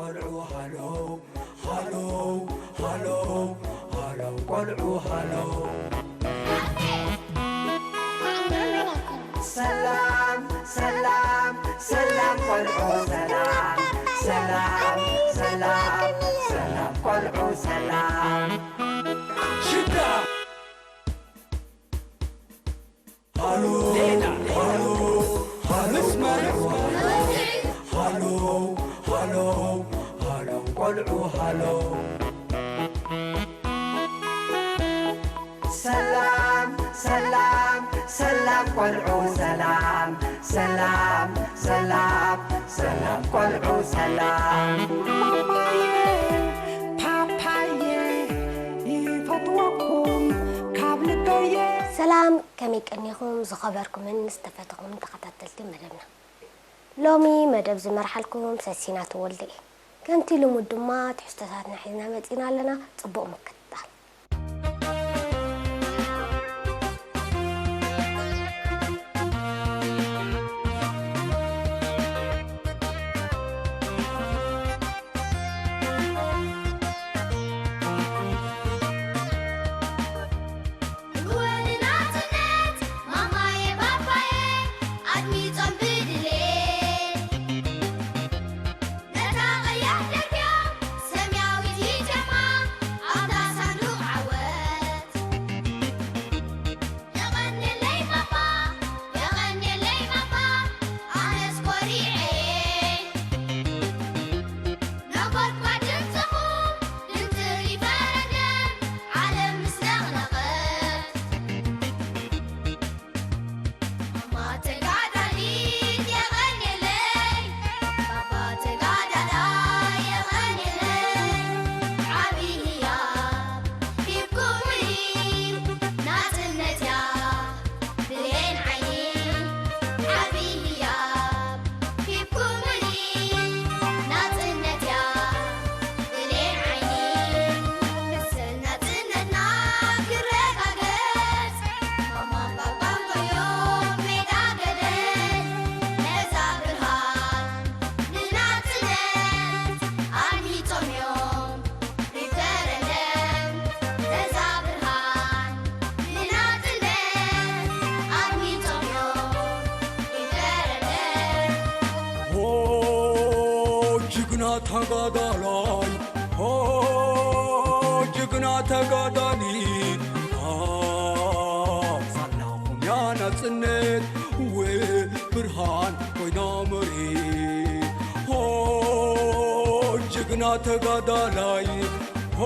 ቆልዑ ሃሎ ሃሎ ሃሎ ሃሎ ቆልዑ ሃሎ። ሰላም ሰላም ሰላም ቆልዑ ሰላም ሰላም ሰላም ሰላም ቆልዑ ሰላም። ሽታ ሃሎ ሃሎ ሃሎ ሃሎ ሃሎ ሃሎ ቆልዑ ሃሎ። ሰላም ሰላም ሰላም ቆልዑ ሰላም ሰላም ሰላም ሰላም ቆልዑ ሰላም። ማማየ ፓፓየ ይፈትወኩም ካብ ልበየ። ሰላም፣ ከመይ ቀኒኹም ዝኸበርኩምን ዝተፈተኹምን ተኸታተልቲ መደብና? ሎሚ መደብ ዝመርሓልኩም ሰሲና ተወልደ እየ። ከምቲ ልሙድ ድማ ትሕዝቶታትና ሒዝና መጺና ኣለና። ጽቡቕ ምክትታል። ንወ ንናጽነት ማማየ ባባየ ኣድሚጾም ብድሌት ነታ ቀያሕ ደርብያ ሰማያዊት ሂጃማ ኣብታ ሳንዱቕ ዓወት። የቐንየለይ ማማ፣ የቐንየለይ ማማ፣ ኣነስ ኮሪዐ። ነጎድጓድ ድምፅኹም፣ ድምፂ ሪፈረንደም፣ ዓለም ምስ ነቕነቐት። ማማ ተጋዳሊት የቐንየለይ፣ ባባ ተጋዳላይ የቐንየለይ። ዓብዪ ህያብ ሂብኩምኒ፣ ናጽነት እያ ብሌን ዓይኒ። ዓብዪ ህያብ ሂብኩምኒ፣ ናጽነት እያ ብሌን ዓይኒ። መሰል ናጽነትና ክረጋገጽ፣ ማማን ባባን ኮይኖም ሜዳ ገደል። ነዛ ብርሃን ንናጽነት ኣድሚጾም እዮም ሪፈረንደም። ነዛ ብርሃን ንናጽነት ኣድሚጾም እዮም ሪፈረንደም። ሆ ጅግና ተጋዳላይ፣ ሆ ጅግና ተጋዳሊት፣ ኣ፣ ሳላኹም እያ ናጽነት፣ ው ብርሃን ኮይና መሬት። ሆ ጅግና ተጋዳላይ፣ ሆ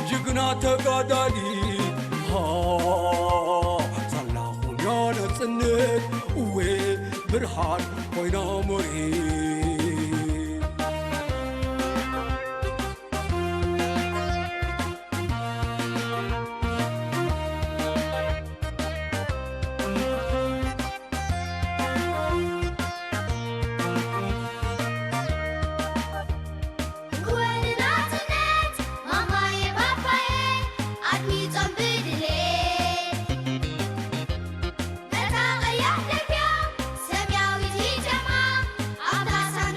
ጅግና ተጋዳሊት፣ ሃ ሳላኹም እያ ናጽነት፣ ው ብርሃን ኮይና መሬት። ንወ ንናጽነት ማማየ ባባየ ኣድሚጾም ብድሌት ነታ ቀያሕ ደርብያ ሰማያዊት ሂጃማ ኣብታ ሳንዱቕ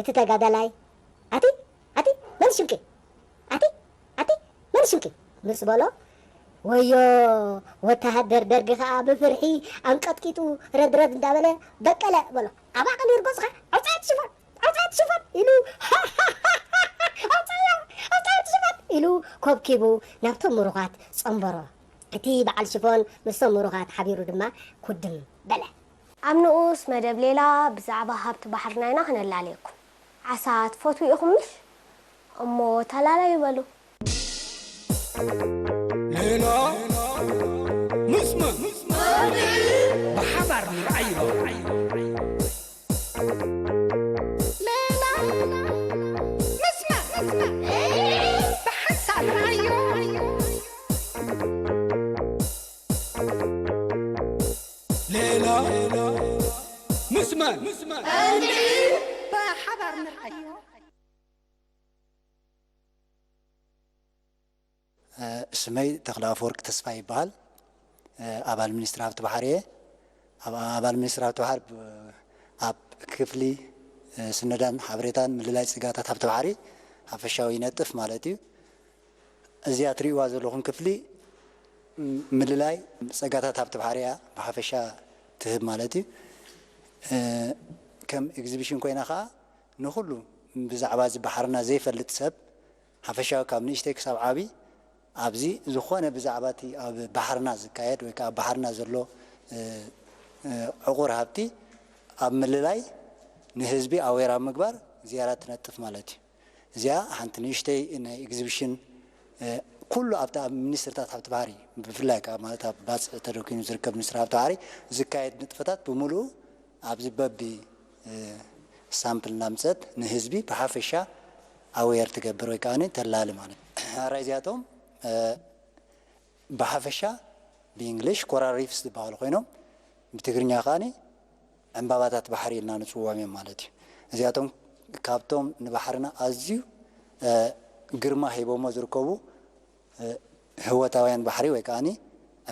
እቲ ተጋዳላይ፣ ኣቲ ኣቲ መን ሽምኪ? ኣቲ ኣቲ መን ሽምኪ? ምስ በሎ፣ ወዮ፣ ወተሃደር ደርጊ ኸኣ ብፍርሒ ኣንቀጥቂጡ ረድረድ እንዳበለ፣ በቀለ በሎ፣ ኣብ ዓቕሊ ርገጽኻ ኣውጽኣት ሽፋን ኣውጽኣት ሽፋን ኢሉ ኣውጽኣዮ ኣውጽኣት ሽፋን ኢሉ ኮብኪቡ ናብቶም ምሩኻት ጸንበሮ። እቲ በዓል ሽፎን ምስቶም ምሩኻት ሓቢሩ ድማ ኩድም በለ። ኣብ ንኡስ መደብ ሌላ ብዛዕባ ሃብቲ ባሕርና ኢና ክነላልየኩም። ዓሳ ትፈትዉ ኢኹም ምሽ? እሞ ተላላዩ በሉ። ሌላ ምስ መን ብሓባር ንርኣዮ። ሌላ ምስ መን ብሓንሳብ ንርኣዮ። ሌላ ምስ መን ብሓባር ንርኣዮ። ስመይ ተኽለ ኣፈወርቂ ተስፋ ይበሃል። ኣባል ሚኒስትሪ ሃብቲ ባሕሪ እየ። ኣብ ኣባል ሚኒስትሪ ሃብቲ ባሕሪ ኣብ ክፍሊ ስነዳን ሓበሬታን ምልላይ ጸጋታት ሃብቲ ባሕሪ ሓፈሻዊ ይነጥፍ ማለት እዩ። እዚኣ ትርእይዋ ዘለኹም ክፍሊ ምልላይ ጸጋታት ሃብቲ ባሕሪ እያ ብሓፈሻ ትህብ ማለት እዩ። ከም ኤግዚቢሽን ኮይና ኸኣ ንኹሉ ብዛዕባ እዚ ባሕርና ዘይፈልጥ ሰብ ሓፈሻዊ ካብ ንእሽተይ ክሳብ ዓቢ ኣብዚ ዝኾነ ብዛዕባ እቲ ኣብ ባሕርና ዝካየድ ወይ ከዓ ኣብ ባሕርና ዘሎ ዕቑር ሃብቲ ኣብ ምልላይ ንህዝቢ ኣዌር ኣብ ምግባር ዝያዳ ትነጥፍ ማለት እዩ። እዚኣ ሓንቲ ንእሽተይ ናይ ኤግዚቢሽን ኩሉ ኣብቲ ኣብ ሚኒስትርታት ሃብቲ ባሕሪ ብፍላይ ከዓ ማለት ኣብ ባፅዕ ተደኪኑ ዝርከብ ሚኒስትሪ ሃብቲ ባሕሪ ዝካየድ ንጥፈታት ብምሉኡ ኣብዚ በቢ ሳምፕል እናምፀት ንህዝቢ ብሓፈሻ ኣዌር ትገብር ወይ ከዓ ተላሊ ማለት እዩ። ኣራይ እዚኣቶም ብሓፈሻ ብእንግሊሽ ኮራል ሪፍስ ዝበሃሉ ኮይኖም ብትግርኛ ከዓ ዕምባባታት ባሕሪ ኢልና ንፅውዖም እዮም ማለት እዩ። እዚኣቶም ካብቶም ንባሕርና ኣዝዩ ግርማ ሂቦሞ ዝርከቡ ህወታውያን ባሕሪ ወይ ከዓ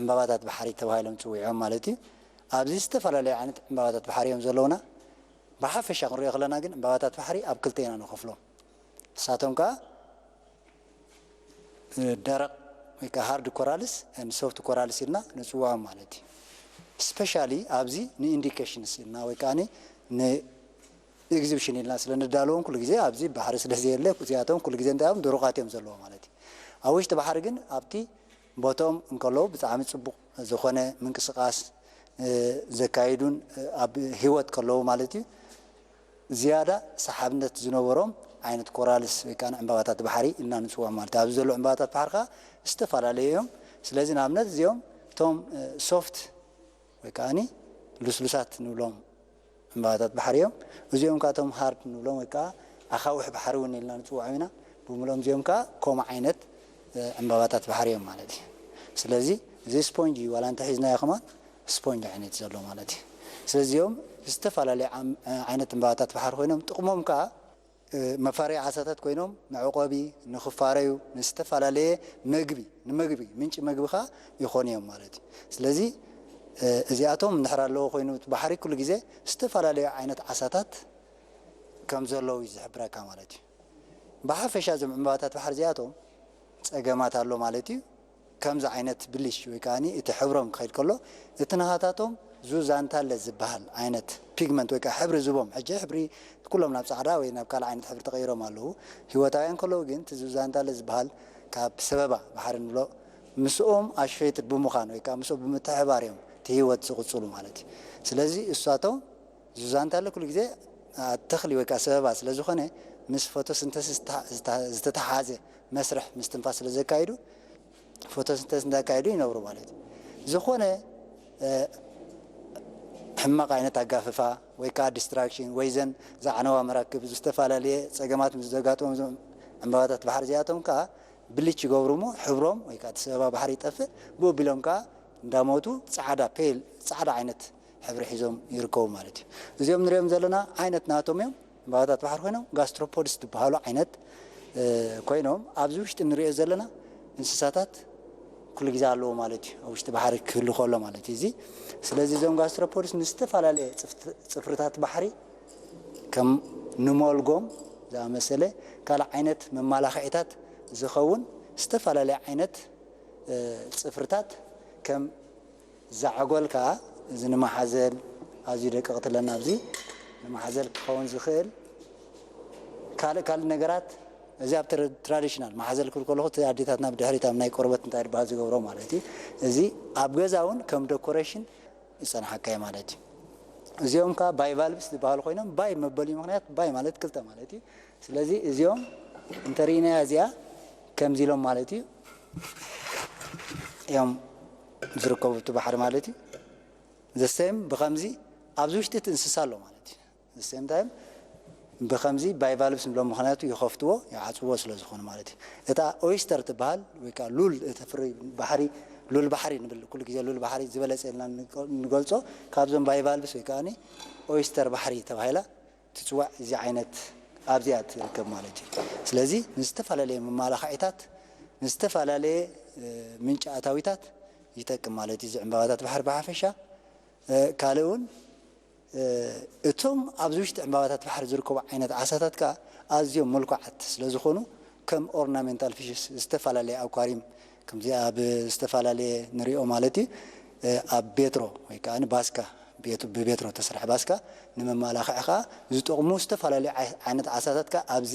ዕምባባታት ባሕሪ ተባሂሎም ፅውዖም ማለት እዩ። ኣብዚ ዝተፈላለዩ ዓይነት ዕምባባታት ባሕሪ እዮም ዘለውና። ብሓፈሻ ክንሪኦ ከለና ግን ዕምባባታት ባሕሪ ኣብ ክልተ ኢና ንኸፍሎም። ንሳቶም ከዓ ደረቕ ወይ ከዓ ሃርድ ኮራልስ ሶፍት ኮራልስ ኢልና ንፅውዖም ማለት እዩ። ስፔሻሊ ኣብዚ ንኢንዲኬሽንስ ኢልና ወይ ከዓ ንኤግዚቢሽን ኢልና ስለ ንዳለዎም ኩሉ ግዜ ኣብዚ ባሕሪ ስለ ዘየለ እዚኣቶም ኩሉ ግዜ እንታይ እዮም ድሩቓት እዮም ዘለዎ ማለት እዩ። ኣብ ውሽጢ ባሕሪ ግን ኣብቲ ቦትኦም እንከለዉ ብጣዕሚ ፅቡቕ ዝኾነ ምንቅስቓስ ዘካይዱን ኣብ ህይወት ከለዉ ማለት እዩ ዝያዳ ሰሓብነት ዝነበሮም ዓይነት ኮራልስ ወይ ከዓ ዕምባባታት ባሕሪ ኢልና ንፅውዖም ማለት እዩ። ኣብዚ ዘለዉ ዕምባባታት ባሕሪ ከዓ ዝተፈላለዩ እዮም። ስለዚ ንኣብነት እዚኦም እቶም ሶፍት ወይ ከዓ ልስሉሳት ንብሎም ዕምባባታት ባሕሪ እዮም። እዚኦም ከዓ እቶም ሃርድ ንብሎም ወይ ከዓ ኣኻውሕ ባሕሪ እውን ኢልና ንፅውዖም ኢና። ብምልኦም እዚኦም ከዓ ከምኡ ዓይነት ዕምባባታት ባሕሪ እዮም ማለት እዩ። ስለዚ እዚ ስፖንጅ እዩ ዋላ እንተ ሒዝናዮ ከማን ስፖንጅ ዓይነት ዘሎ ማለት እዩ። ስለዚ እዚኦም ዝተፈላለዩ ዓይነት ዕምባባታት ባሕሪ ኮይኖም ጥቕሞም ከዓ መፋረዪ ዓሳታት ኮይኖም መዕቆቢ፣ ንኽፋረዩ፣ ንዝተፈላለየ መግቢ፣ ንመግቢ ምንጪ መግቢ ከዓ ይኾኑ እዮም ማለት እዩ። ስለዚ እዚኣቶም እንድሕር ኣለዎ ኮይኑ እቲ ባሕሪ ኩሉ ግዜ ዝተፈላለዩ ዓይነት ዓሳታት ከም ዘለዉ እዩ ዝሕብረካ ማለት እዩ። ብሓፈሻ እዞም ዕምባባታት ባሕሪ እዚኣቶም ፀገማት ኣሎ ማለት እዩ። ከምዚ ዓይነት ብሊች ወይ ከዓ እቲ ሕብሮም ክኸይድ ከሎ እቲ ናሃታቶም ዙዛንታለ ዝበሃል ዓይነት ፒግመንት ወይ ከዓ ሕብሪ ዝቦም ሕጂ ሕብሪ ኩሎም ናብ ፃዕዳ ወይ ናብ ካልእ ዓይነት ሕብሪ ተቐይሮም ኣለዉ። ህይወታውያን ከለዉ ግን እቲ ዙዛንታለ ዝበሃል ካብ ሰበባ ባሕሪ ንብሎ ምስኦም ኣሾይትድ ብምዃን ወይ ከዓ ምስኦም ብምትሕባር እዮም እቲ ህይወት ዝቕፅሉ ማለት እዩ። ስለዚ እሳቶም ዙዛንታለ ኩሉ ግዜ ተኽሊ ወይ ከዓ ሰበባ ስለ ዝኾነ ምስ ፎቶሲንተሲስ ዝተተሓሓዘ መስርሕ ምስትንፋስ ስለ ዘካይዱ ፎቶሲንተሲስ እንዳካየዱ ይነብሩ ማለት እዩ። ዝኾነ ሕማቕ ዓይነት ኣጋፍፋ ወይ ከዓ ዲስትራክሽን ወይ ዘን ዝዓነዋ መራክብ ዝተፈላለየ ፀገማት ምስ ዘጋጥሞም እዞም ዕምባባታት ባሕሪ እዚኣቶም ከዓ ብሊች ይገብሩ እሞ ሕብሮም ወይ ከዓ እቲ ሰበባ ባሕሪ ይጠፍእ። ብኡ ኣቢሎም ከዓ እንዳሞቱ ፃዕዳ ፔል ፃዕዳ ዓይነት ሕብሪ ሒዞም ይርከቡ ማለት እዩ። እዚኦም ንሪኦም ዘለና ዓይነት ናቶም እዮም። ዕምባባታት ባሕሪ ኮይኖም ጋስትሮፖድስ ዝበሃሉ ዓይነት ኮይኖም ኣብዚ ውሽጢ ንሪኦ ዘለና እንስሳታት ኩሉ ግዜ ኣለዎ ማለት እዩ። ኣብ ውሽጢ ባሕሪ ክህሉ ከሎ ማለት እዩ እዚ። ስለዚ እዞም ጋስትሮፖድስ ንዝተፈላለየ ፅፍርታት ባሕሪ ከም ንሞልጎም ዝኣመሰለ ካልእ ዓይነት መማላኽዒታት ዝኸውን ዝተፈላለየ ዓይነት ጽፍርታት ከም ዛዕጎል ከኣ እዚ ንማሓዘል ኣዝዩ ደቀቕትለና ኣብዚ ንማሓዘል ክኸውን ዝኽእል ካልእ ካልእ ነገራት እዚ ኣብ ትራዲሽናል ማሓዘል ክብል ከለኹ እቲ ኣዴታትና ብድሕሪት ኣብ ናይ ቆርበት እንታይ ድበሃል ዝገብሮ ማለት እዩ። እዚ ኣብ ገዛ እውን ከም ደኮሬሽን ይጸንሓካ እዩ ማለት እዩ። እዚኦም ከዓ ባይቫልቭስ ዝበሃሉ ኮይኖም ባይ መበሊ ምክንያት ባይ ማለት ክልተ ማለት እዩ። ስለዚ እዚኦም እንተርኢናያ እዚኣ ከምዚ ኢሎም ማለት እዩ እዮም ዝርከቡ እቲ ባሕሪ ማለት እዩ። ዘሰም ብከምዚ ኣብዚ ውሽጢ እቲ እንስሳ ኣሎ ማለት እዩ። ዘሰም ታይም ብከምዚ ባይቫልቭስ ንብሎም ምክንያቱ ይኸፍትዎ ይዓፅዎ ስለ ዝኾኑ ማለት እዩ። እታ ኦይስተር ትበሃል ወይ ከዓ ሉል እተፍሪ ባሕሪ ሉል ባሕሪ ንብል ኩሉ ግዜ ሉል ባሕሪ ዝበለፀ ኢልና ንገልፆ ካብዞም ባይቫልቭስ ወይ ከዓ ኦይስተር ባሕሪ ተባሂላ ትፅዋዕ እዚ ዓይነት ኣብዚኣ ትርከብ ማለት እዩ። ስለዚ ንዝተፈላለየ መማላኽዒታት ንዝተፈላለየ ምንጪ ኣታዊታት ይጠቅም ማለት እዩ። እዚ ዕምባባታት ባሕሪ ብሓፈሻ ካልእ እውን እቶም ኣብዚ ውሽጢ ዕምባባታት ባሕሪ ዝርከቡ ዓይነት ዓሳታት ከዓ ኣዝዮም ምልኩዓት ስለ ዝኾኑ ከም ኦርናሜንታል ፊሽስ ዝተፈላለየ ኣኳሪም ከምዚ ኣብ ዝተፈላለየ ንሪኦ ማለት እዩ ኣብ ቤትሮ ወይ ከዓ ባስካ ብቤትሮ ተሰርሐ ባስካ ንመማላኽዒ ከዓ ዝጠቕሙ ዝተፈላለዩ ዓይነት ዓሳታት ከዓ ኣብዚ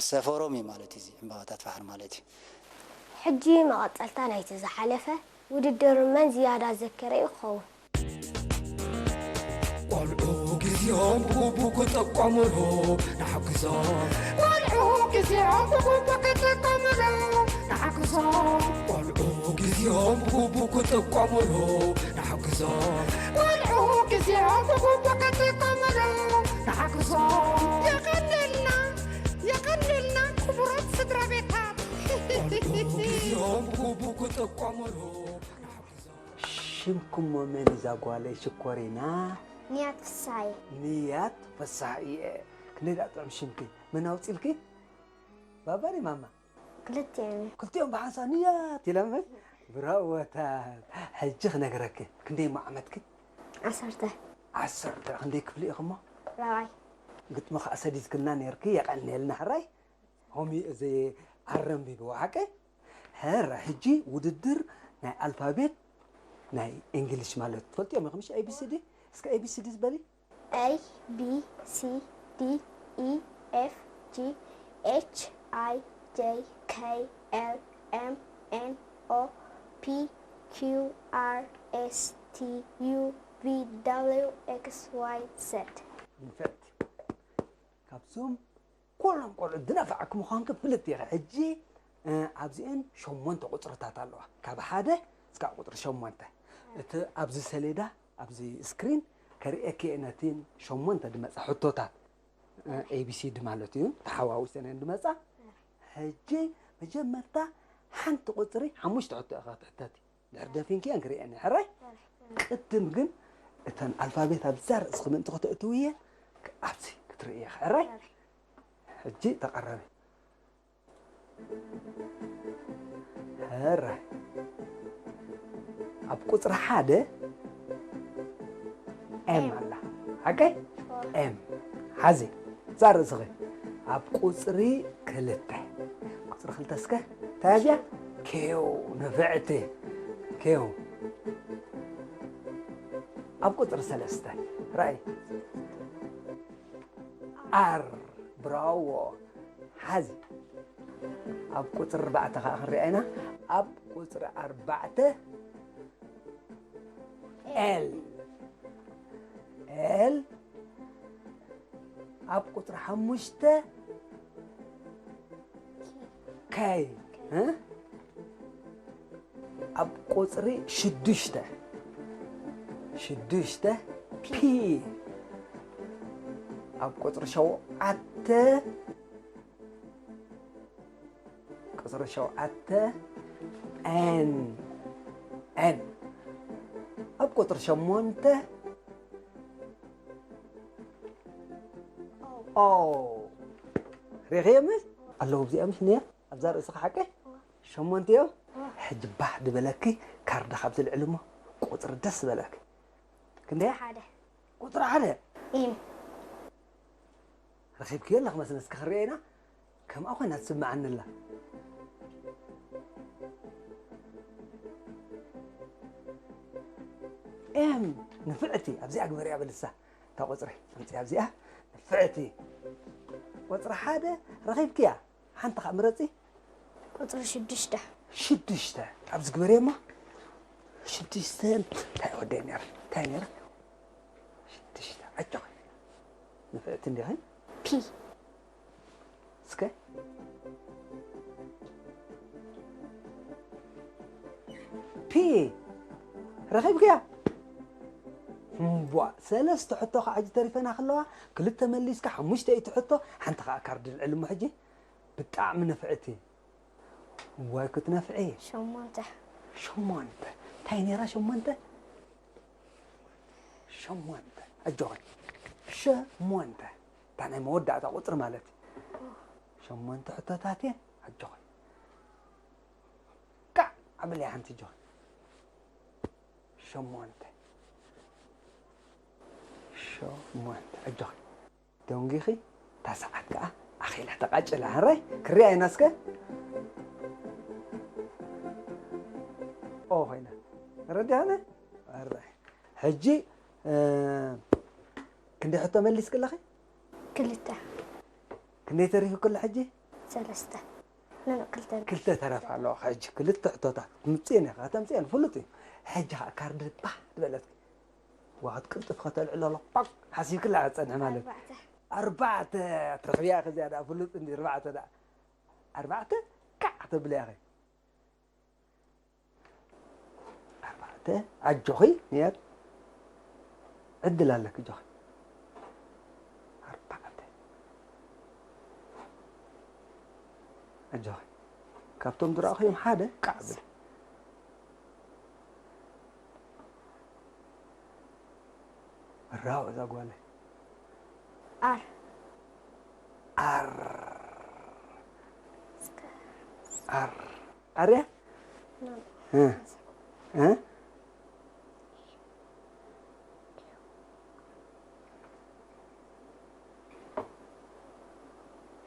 ሰፈሮም እዩ ማለት እዩ። እዚ ዕምባባታት ባሕሪ ማለት እዩ። ሕጂ መቐጸልታ ናይቲ ዝሓለፈ ውድድር መን ዝያዳ ዘከረ እዩ ክኸውን። ቆልዑ ግዜኦም ብግቡእ ክጥቀሙሉ ንሓግዞም። ቆልዑ ግዜኦም ብግቡእ ክጥቀሙሉ ንሓግዞም። ቆልዑ ግዜኦም ብግቡእ ክጥቀሙሉ ንሓግዞም። ቆልዑ ግዜኦም ብግቡእ ክጥቀሙሉ ንሓግዞም። የቐንየልና የቐንየልና ክቡራት ስድራ ቤታት። ቆልዑ ግዜኦም ብግቡእ ክጥቀሙሉ ንሓግዞም። ሽምኩሞ መን እዛ ጓለይ ሽኮሪና? ንያት ፍስሃየ። ንያት ፍስሃየ። ክንደይ ደኣ ጥዑም ሽምኪ። መን ኣውፂልኪ? ባባ ድዩ ማማ? ክልቲኦም እዮም። ክልቲኦም ብሓንሳእ ንያት ኢሎምኺ? ብራቮታት። ሕጂ ክነግረኪ። ክንደይ እሞ ዓመትኪ? ዓሰርተ። ዓሰርተ። ክንደይ ክፍሊ ኢኺ እሞ? ራብዓይ። ግጥሚ ከኣ ሰዲድክልና ነይርኪ። የቐንየልና ሕራይ። ሆሚ እዚ ኣረንቢብዎ ሓቀይ? ሕራይ ሕጂ ውድድር ናይ ኣልፋቤት ናይ እንግሊሽ ማለት ትፈልጥዮም ኢኹም ምሽ ኤቢሲዲ? እስከ ኤቢሲዲ ዝበሊ። A B C D E F G H I J K L M N O P Q R S T U V W X Y Z። ንፍዕቲ ካብዞም ኩሎም ቆልዑ ዝነፍዓኪ ምዃንኪ ፍልጥቲ ኢኺ። ሕጂ ኣብዚኤን ሸሞንተ ቁፅርታት ኣለዋ። ካብ ሓደ እስካብ ቁፅሪ ሸሞንተ። እቲ ኣብዚ ሰሌዳ ኣብዚ ስክሪን ከርእየኪ እየ ነቲን ሸሞንተ ዝመፃ ሕቶታት ኤቢሲዲ ማለት እዩ ተሓዋዊሰን እየን ዝመፃ። ሕጂ መጀመርታ ሓንቲ ቁፅሪ ሓሙሽተ ሕቶ ኢኻ ክትሕተቲ። ድሕሪ ደፊንክየን ክርእየን እየ ሕራይ። ቅድም ግን እተን ኣልፋቤት ኣብዛ ርእስኺ ምእንቲ ክተእትውየን ኣብዚ ክትርእየ ኢኺ ሕራይ። ሕጂ ተቐረቢ። ሕራይ ኣብ ቁፅሪ ሓደ ኤም ኣላ ሓቀይ? ኤም ሓዚ እዛ ርእስኺ ኣብ ቁፅሪ ክልተ ቁፅሪ ክልተ እስከ እንታይ እዚኣ? ኬው ንፍዕቲ ኬው ኣብ ቁፅሪ ሰለስተ ራእይ ኣር ብራዎ ሓዚ ኣብ ቁፅሪ ኣርባዕተ ከዓ ክንሪኣ ኢና ኣብ ቁፅሪ ኣርባዕተ ኤል ኤል ኣብ ቁፅሪ ሓሙሽተ ከይ ኣብ ቁፅሪ ሽዱሽተ ሽዱሽተ ፒ ኣብ ቁፅሪ ሸውዓተ ቁፅሪ ሸውዓተ ኤን ኤን ኣብ ቁፅሪ ሸሞንተ ኦ ሬኸየምስ ኣለዉ እዚኣ ምሽ ነያ ኣብዛ ርእስኻ ሓቂ ሸሞንተ እዮም ሕጂ ባህ ዝበለኪ ካርዳ ካብ ዝልዕል እሞ ቁፅሪ ደስ ዝበለኪ ክንደያ ሓደ ቁፅሪ ሓደ ኢም ረኺብክዮ ኣለኺ መስለኒ፣ እስኪ ክርእየና። ከምኣ ኮይና ትስምዓኒ ኣላ። ኤም፣ ንፍዕቲ፣ ኣብዚኣ ግበርያ በልሳ። እታ ቁጽሪ ኣምጽያ ኣብዚኣ። ንፍዕቲ። ቁጽሪ ሓደ ረኺብክያ። ሓንቲ ኸኣ ምረጺ። ቁጽሪ ሽዱሽተ። ሽዱሽተ። ኣብዚ ግበርዮ እሞ። ሽዱሽተ። እንታይ ወደይ ነይረ? እንታይ ነይረ? ሽዱሽተ። ኣጆኺ። ንፍዕቲ እንዲኺ? ፒ። እስከ። ፒ። ረኺብክያ? እምቧ፣ ሰለስተ ሕቶ ከዓ ሕጂ ተሪፈና ከለዋ፣ ክልተ መሊስካ፣ ሓሙሽተ እዩ እቲ ሕቶ፣ ሓንቲ ከዓ ካርድ ልዕል እሞ ሕጂ። ብጣዕሚ ንፍዕቲ። እዋይ ክትነፍዒ። ሸሞንተ። ሸሞንተ። እንታይ ነይራ ሸሞንተ? ሸሞንተ። ኣጆኺ። ሸሞንተ። እታ ናይ መወዳእታ ቁጽሪ ማለት እዩ። ሸሞንተ ሕቶታት እየን። ኣጆኺ። ካዕ! ኣብለያ ሓንቲ ኣጆኺ። ሸሞንተ። ሸሞንተ። ኣጆኺ። ደንጒኺ፣ እታ ሰዓት ከኣ ኣኺላ ተቓጭላ። ሕራይ፣ ክሪኣ ኢና እስከ። ኦ፣ ኮይና። ረዲኣነ? ሕራይ። ሕጂ፣ እ፣ ክንደይ ሕቶ መሊስኪ ኣለኺ? ክልተ። ክንደይ ተሪፉ ከሎ ሕጂ? ሰለስተ። ኖ፣ ኖ፣ ክልተ። ክልተ ተረፋ ኣለዋ። ሕጂ ክልተ ሕቶታት ምጽኤን ኢኻ፣ ከተምጽኤን ፍሉጥ እዩ። ሕጂ ኸኣ ካርድ ባህ ዝበለትኪ። ዋ፣ ክትቅልጥፍ ከተልዕሎ ኣሎ። ጳቅ! ሓሲብክላ ክትጸንሒ ማለት። ኣርባዕተ። ኣርባዕተ። ትረኽብያ ኢኺ እዚኣ ደኣ ፍሉጥ እንዲ ኣርባዕተ ደኣ። ኣርባዕተ ካዕ ከተብልያ ኢኺ። ኣርባዕተ። ኣጆኺ፣ ንያት። ዕድል ኣለኪ፣ ኣጆኺ። ኣርባዕተ። ኣጆኺ። ካብቶም ዝረኣኹዮም ሓደ ካዕ ብሊ። ራው እዛ ጓለይ። ኣር። ኣር። ኣር። ኣርያ? እ? እ?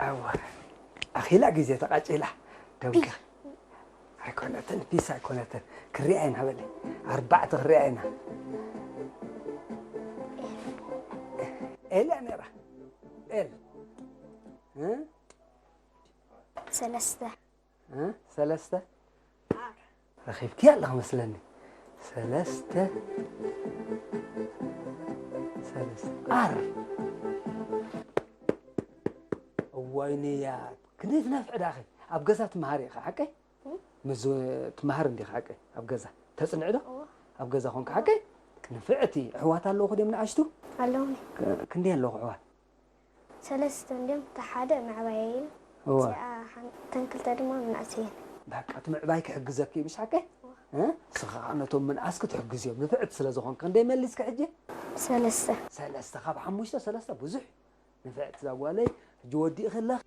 ኣዋ፣ ኣኺላ ግዜ ተቓጺላ። ደንገ። ኣይኮነትን፣ ፒስ ኣይኮነትን። ክሪኣ ኢና በሊ። ኣርባዕተ ክሪኣ ኢና። ኤል እያ ነይራ። ኤል። እ? ሰለስተ። እ? ሰለስተ? ኣር። ረኺብኪ ኣለኺ መስለኒ። ሰለስተ። ሰለስተ። ኣር። እዋይ ንያት። ክንደይ ትነፍዒ ዳኺ? ኣብ ገዛ ትመሃሪ ኢኺ ሓቀይ? እ? ምስ ትመሃሪ እንዲኺ ሓቀይ? ኣብ ገዛ። ተጽንዒ ዶ? እወ። ኣብ ገዛ ኾንኪ ሓቀይ? ንፍዕቲ። ኣሕዋት ኣለውኹ ድዮም ንኣሽቱ? ኣለውኒ። ክ-፣ ክንደይ ኣለውኹ ኣሕዋት? ሰለስተ እንድዮም፣ እታ ሓደ ምዕባየይ እዩ። እወ። እቲኣ ሓን-፣ እተን ክልተ ድማ ምንኣሰየን። በቃ፣ እቲ ምዕባይ ክሕግዘኪ እዩ፣ ምሽ ሓቀይ? እወ። እ? ንስኻ ኸኣ ነቶም ምንኣስ ክትሕግዝዮም። ንፍዕቲ ስለ ዝኾንኪ፣ ክንደይ መሊስኪ ሕጂ? ሰለስተ። ሰለስተ፣ ካብ ሓሙሽተ ሰለስተ ብዙሕ። ንፍዕቲ እዛ ጓለይ፣ ሕጂ ወዲእኺ ኣለኺ።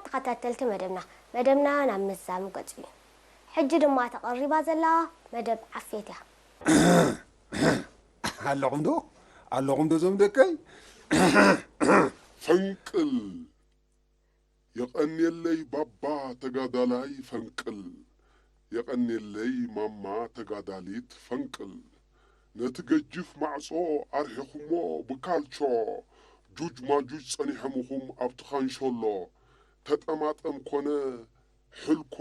ተኸታተልቲ መደብና፣ መደብና ናብ ምዛም ገጹ እዩ። ሕጂ ድማ ተቐሪባ ዘላ መደብ ዓፍየት እያ። ኣለኹም ዶ? ኣለኹም ዶ ዞም ደቀይ? ፈንቅል! የቐንየለይ ባባ ተጋዳላይ ፈንቅል! የቐንየለይ ማማ ተጋዳሊት ፈንቅል! ነቲ ገጅፍ ማዕጾ ኣርሒኹሞ ብካልቾ! ጁጅ ማጁጅ ጸኒሖምኹም ኣብቲ ካንሸሎ! ተጠማጠም ኮነ ሕልኮ!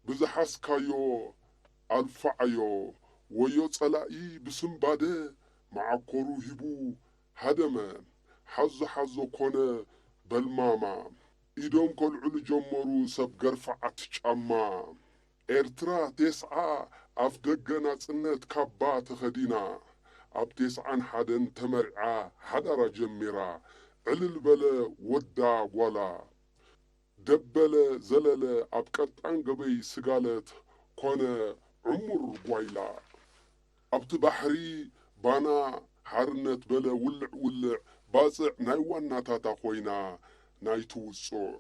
ብዝሓዝካዮ ኣልፋዓዮ! ወዮ ጸላኢ ብስንባደ መዓኮሩ ሂቡ ሃደመ! ሓዞ ሓዞ ኮነ በልማማ! ኢዶም ከልዕሉ ጀመሩ ሰብ ገርፍዓት ጫማ! ኤርትራ ቴስዓ ኣፍደገ ናጽነት ካባ ተኸዲና! ኣብ ቴስዓን ሓደን ተመርዓ ሓዳራ ጀሚራ! ዕልል በለ ወዳ ጓላ! ደበለ ዘለለ ኣብ ቀጣን ገበይ ስጋለት ኮነ ዕሙር ጓይላ። ኣብቲ ባሕሪ ባና ሓርነት በለ ውልዕ ውልዕ ባጽዕ ናይ ዋናታታ ኮይና ናይ ትውጹዕ።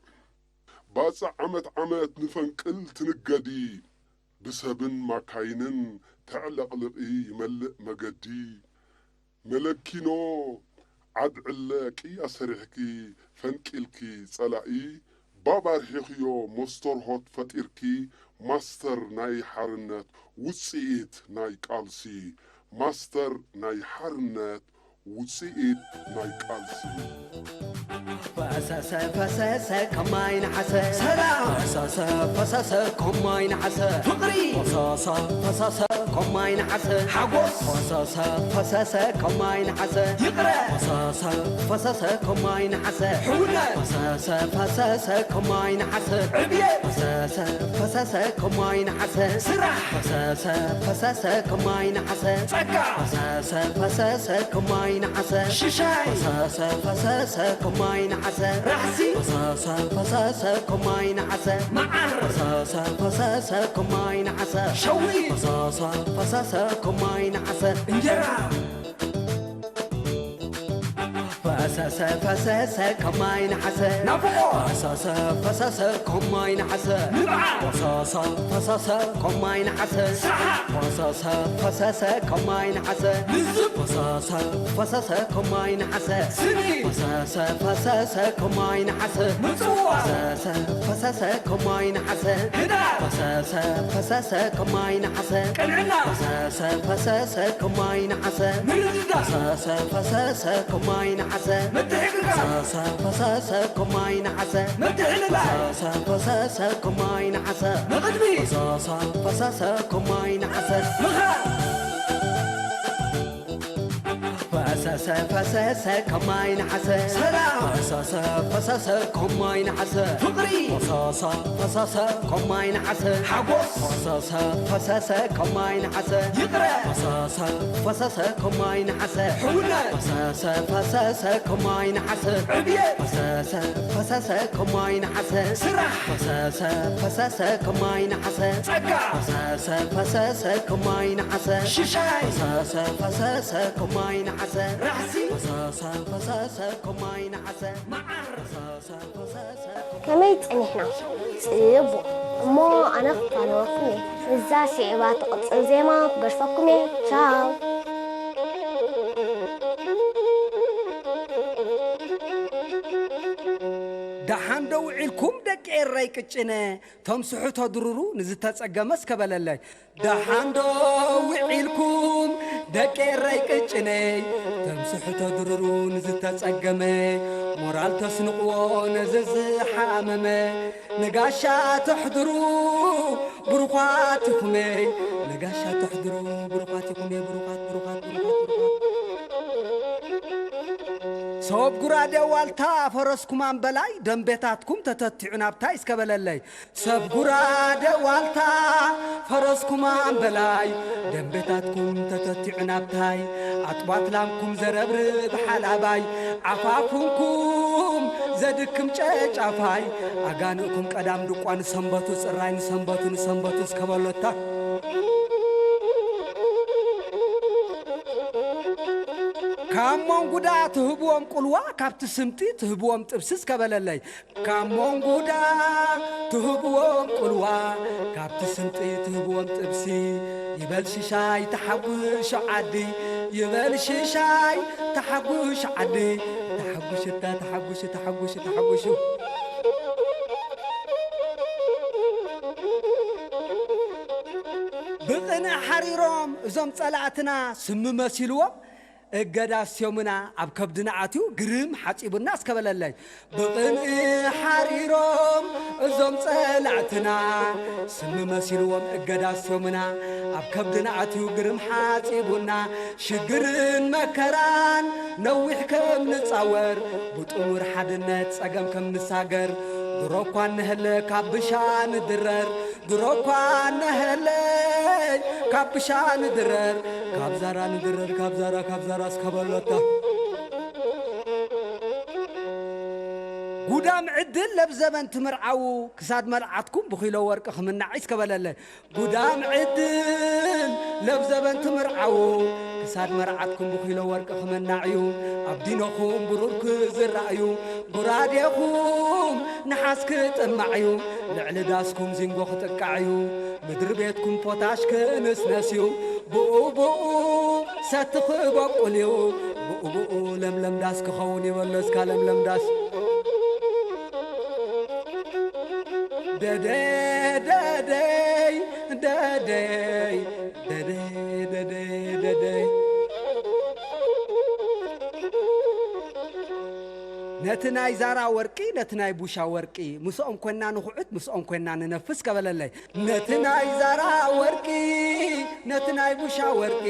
ባጽዕ ዓመት ዓመት ንፈንቅል ትንገዲ ብሰብን ማካይንን ተዕለቕልቒ ይመልእ መገዲ። መለኪኖ ዓድ ዕለ ቅያ ሰሪሕኪ ፈንቂልኪ ጸላኢ ባብ ኣርሒኽዮ ሞስተርሆት ፈጢርኪ ማስተር ናይ ሓርነት ውጽኢት ናይ ቃልሲ ማስተር ናይ ሓርነት ውጽኢት ናይ ቃልሲ። ፈሰሰ ፈሰሰ ከማይ ነሓሰ ሰላም ፈሰሰ ፈሰሰ ከማይ ነሓሰ ፍቕሪ ፈሰሰ ፈሰሰ ከማይ ነሓሰ ሓጎስ ፈሰሰ ፈሰሰ ከማይ ነሓሰ ይቕረ ፈሰሰ ፈሰሰ ከማይ ነሓሰ ሕውነት ፈሰሰ ፈሰሰ ከማይ ነሓሰ ዕብየት ፈሰሰ ፈሰሰ ከማይ ነሓሰ ስራሕ ፈሰሰ ፈሰሰ ከማይ ነሓሰ ጸጋ ፈሰሰ ፈሰሰ ከማይ ነሓሰ ሽሻይ ፈሰሰ ፈሰሰ ከማይ ነሓሰ ራሕሲ ፈሰሰ ፈሰሰ ከማይ ነሓሰ መዓር ፈሰሰ ፈሰሰ ከማይ ነሓሰ ሸዊት ፈሰሰ ፈሰሰ ከማይ ነሓሰ እንጀራ ፈሰሰ ፈሰሰ ከማይ ነሓሰ ናፍቖ ፈሰሰ ፈሰሰ ከማይ ነሓሰ ንብዓት ፈሰሰ ፈሰሰ ከማይ ነሓሰ ሰሓቕ ፈሰሰ ፈሰሰ ከማይ ነሓሰ ልዝብ ፈሰሰ ፈሰሰ ከማይ ነሓሰ ስኒ ፈሰሰ ፈሰሰ ከማይ ነሓሰ ምጽዋ ፈሰሰ ፈሰሰ ከማይ ነሓሰ ህዳር ፈሰሰ ፈሰሰ ከማይ ነሓሰ ቅንዕና ፈሰሰ ፈሰሰ ከማይ ነሓሰ ምርድዳእ ፈሰሰ ፈሰሰ ከማይ ነሓሰ ምትሕግጋዝ ፈሰሰ ፈሰሰ ከማይ ነሓሰ ምትሕልላይ ፈሰሰ ፈሰሰ ከማይ ነሓሰ ንቕድሚ ፈሰሰ ፈሰሰ ከማይ ነሓሰ ምኻድ ፈሰሰ ፈሰሰ ከማይ ነሓሰ ሰላም ፈሰሰ ፈሰሰ ከማይ ነሓሰ ፍቕሪ ፈሰሰ ፈሰሰ ከማይ ነሓሰ ሓጎስ ፈሰሰ ፈሰሰ ከማይ ነሓሰ ይቕረ ፈሰሰ ፈሰሰ ከማይ ነሓሰ ሕውነት ፈሰሰ ፈሰሰ ከማይ ነሓሰ ዕብየት ፈሰሰ ፈሰሰ ከማይ ነሓሰ ስራሕ ፈሰሰ ፈሰሰ ከማይ ነሓሰ ጸጋ ፈሰሰ ፈሰሰ ከማይ ነሓሰ ሽሻይ ፈሰሰ ፈሰሰ ከማይ ነሓሰ ራሕሲ ፈሰሰ ፈሰሰ ከማይ ነሓሰ መዓር ፈሰሰ ፈሰሰ ከማይ ከመይ ጸኒሕና? ጽቡቕ። እሞ ኣነ ክፋነወኩም እየ። ምስዛ ስዒባ ትቕጽል ዜማ ክገድፈኩም እየ። ቻው። ደሓን ዶ ውዒልኩም ደቂ ኤረይ ቅጭነ? ተምስሑ ተድርሩ ንዝተጸገመ እስከ በለለይ። ደሓን ዶ ውዒልኩም ደቂ ኤረይ ቅጭነይ? ተምስሑ ተድርሩ ንዝተጸገመ፣ ሞራል ተስንቕዎ ነዚ ዝሓመመ። ንጋሻ ተሕድሩ ብሩኻት ኢኹመይ፣ ንጋሻ ተሕድሩ ብሩኻት ኢኹመይ፣ ብሩኻት፣ ብሩኻት፣ ብሩኻት፣ ብሩኻት። ሰብ ጉራደ ዋልታ ፈረስኩም ኣምበላይ፣ ደምቤታትኩም ተተቲዑ ናብታይ እስከ በለለይ። ሰብ ጉራደ ዋልታ ፈረስኩም ኣምበላይ፣ ደምቤታትኩም ተተቲዑ ናብታይ። ኣጥባት ላምኩም ዘረብርብ ሓላባይ፣ ዓፋፉንኩም ዘድክም ጨጫፋይ። ኣጋንእኩም ቀዳም ድቋ ንሰንበቱ ጽራይ፣ ንሰንበቱ፣ ንሰንበቱ እስከ በሎታ። ካሞ መንጉዳ ትህብዎም ቁልዋ፣ ካብቲ ስምጢ ትህብዎም ጥብሲ እስከ በለለይ። ካብ መንጉዳ ትህብዎም ቁልዋ፣ ካብቲ ስምጢ ትህብዎም ጥብሲ። ይበል ሽሻይ ተሓጉሹ ዓዲ፣ ይበል ሽሻይ ተሓጉሹ ዓዲ። ተሓጉሹ እታ ተሓጉሹ፣ ተሓጉሹ፣ ተሓጉሹ። ብቕንኢ ሓሪሮም እዞም ጸላእትና ስሚ መሲልዎም እገዳ ኣስትዮምና ኣብ ከብድና ኣትዩ ግርም ሓጺቡና እስከ በለለይ። ብቕንኢ ሓሪሮም እዞም ጸላእትና ስሚ መሲልዎም እገዳ ኣስትዮምና ኣብ ከብድና ኣትዩ ግርም ሓጺቡና ሽግርን መከራን ነዊሕ ከም ንጻወር ብጥሙር ሓድነት ጸገም ከም ንሳገር ድሮ እኳ እንሀለ ካብ ብሻ ንድረር ድሮ እኳ እነሀለይ ካብ ብሻ ንድረር፣ ካብ ዛራ ንድረር፣ ካብ ዛራ፣ ካብ ዛራ እስከ በሎታ። ጉዳም ዕድል ለብ ዘበን ትምርዓዉ፣ ክሳድ መርዓትኩም ብኪሎ ወርቂ ክምናዕ እስከ በለለይ። ጉዳም ዕድል ለብ ዘበን ትምርዓዉ፣ ክሳድ መርዓትኩም ብኪሎ ወርቂ ክምናዕ እዩ፣ ኣብ ዲነኹም ብሩር ክዝራእ እዩ። ጉራዴኹም ንሓስ ክጥማዕ እዩ፣ ልዕሊ ዳስኩም ዚንጎ ክጥቃዕ እዩ፣ ምድሪ ቤትኩም ፖታሽ ክንስነስ እዩ፣ ብኡ ብኡ ሰቲ ክበቁል እዩ፣ ብኡ ብኡ ለምለም ዳስ ክኸውን ይበሎ እስካ ለምለም ዳስ። ደደይ ደደይ ደደይ ደደይ ደደይ ደደይ ነቲ ናይ ዛራ ወርቂ፣ ነቲ ናይ ቡሻ ወርቂ፣ ምስኦም ኮንና ንኹዕት፣ ምስኦም ኮንና ንነፍስ ከበለለይ። ነቲ ናይ ዛራ ወርቂ፣ ነቲ ናይ ቡሻ ወርቂ፣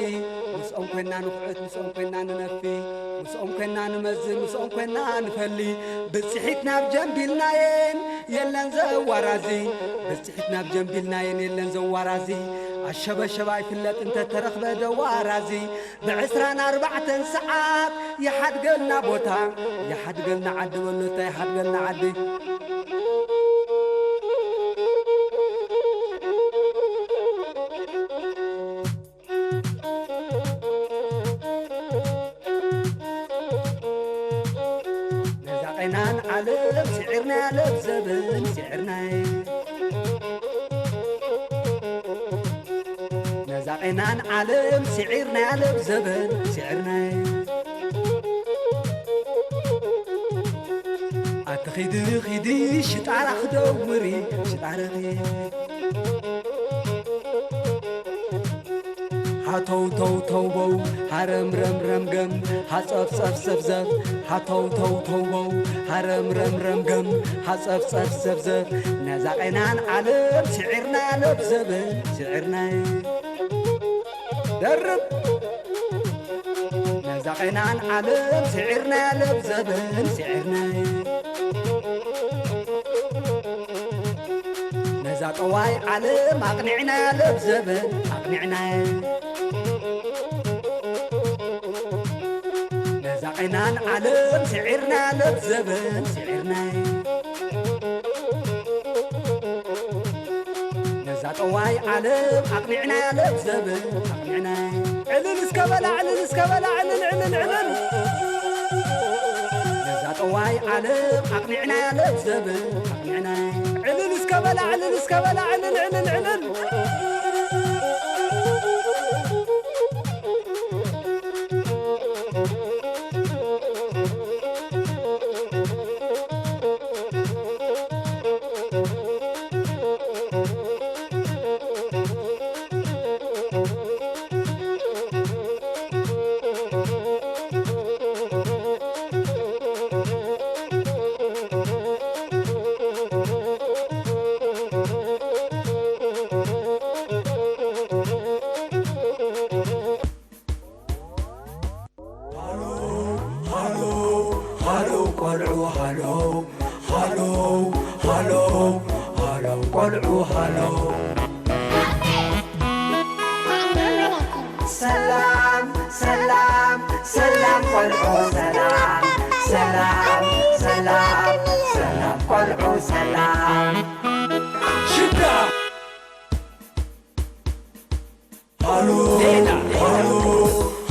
ምስኦም ኮንና ንኹዕት፣ ምስኦም ኮንና ንነፊ፣ ምስኦም ኮንና ንመዝን፣ ምስኦም ኮንና ንፈሊ። ብጽሒት ናብ ጀንቢልናየን የለን ዘዋራዚ፣ ብጽሒት ናብ ጀንቢልናየን የለን ዘዋራዚ። ኣሸበሸባ ይፍለጥ እንተተረኽበ ደዋራዚ። ብዕስራን ኣርባዕተን ሰዓት ይሓድገልና ቦታ፣ ይሓድገልና ዓዲ በሎ፣ እታ ይሓድገልና ዓዲ። ነዛ ቐናን ዓለም ስዒርናያ፣ ለብዘበን ስዒርናየ። ነዛ ቐናን ዓለም ስዒርናያ፣ ለብዘበን ስዒርናየ። ኣቲ ኺዲ ኺዲ ሽጣራ ክደውሪ ሽጣረኺ። ሃተው ተው ተው በው ሃረም ረም ረም ገም ሃጸፍ ጸፍ ዘፍ ዘፍ። ሃተው ተው ተው በው ሃረም ረም ረም ገም ሃጸፍ ጸፍ ዘፍ ዘፍ። ነዛ ቐናን ዓለም ስዒርናያ ለብዘበን ስዒርናየ። ደርብ ነዛ ቐናን ዓለም ስዒርናያ ለብዘበን ስዒርናየ። ነዛ ጠዋይ ዓለም ኣቕኒዕናያ ለብዘበን ኣቕኒዕናየ። ነዛ ቐናን ዓለም ስዒርናያ ለብዘበን ስዒርናየ። ነዛ ጠዋይ ዓለም ኣቕኒዕናያ ለብዘበን ኣቕኒዕናያ። ዕልል እስከ በላ፣ ዕልል እስከ በላ፣ ዕልል፣ ዕልል፣ ዕልል። ነዛ ጠዋይ ዓለም ኣቕኒዕናያ ለብዘበን ኣቕኒዕናያ። ዕልል እስከ በላ፣ ዕልል እስከ በላ፣ ዕልል፣ ዕልል፣ ዕልል። ሃሎ፣ ሃሎ፣ ቆልዑ ሃሎ፣ ሃሎ፣ ሃሎ፣ ሃሎ፣ ቆልዑ ሃሎ። ሰላም፣ ሰላም፣ ሰላም፣ ቆልዑ ሰላም፣ ሰላም፣ ሰላም፣ ሰላም፣ ቆልዑ ሰላም። ሽዳ ሃሎ፣ ሃሎ፣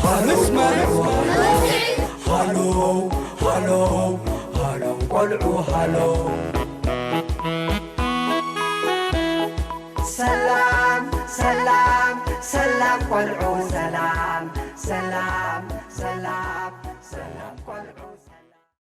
ሃሎ፣ መስመር። ቆልዑ ሃሎ። ቆልዑ ሃሎ። ሰላም ሰላም ሰላም ቆልዑ ሰላም ሰላም ሰላም ሰላም ቆልዑ ሰላም።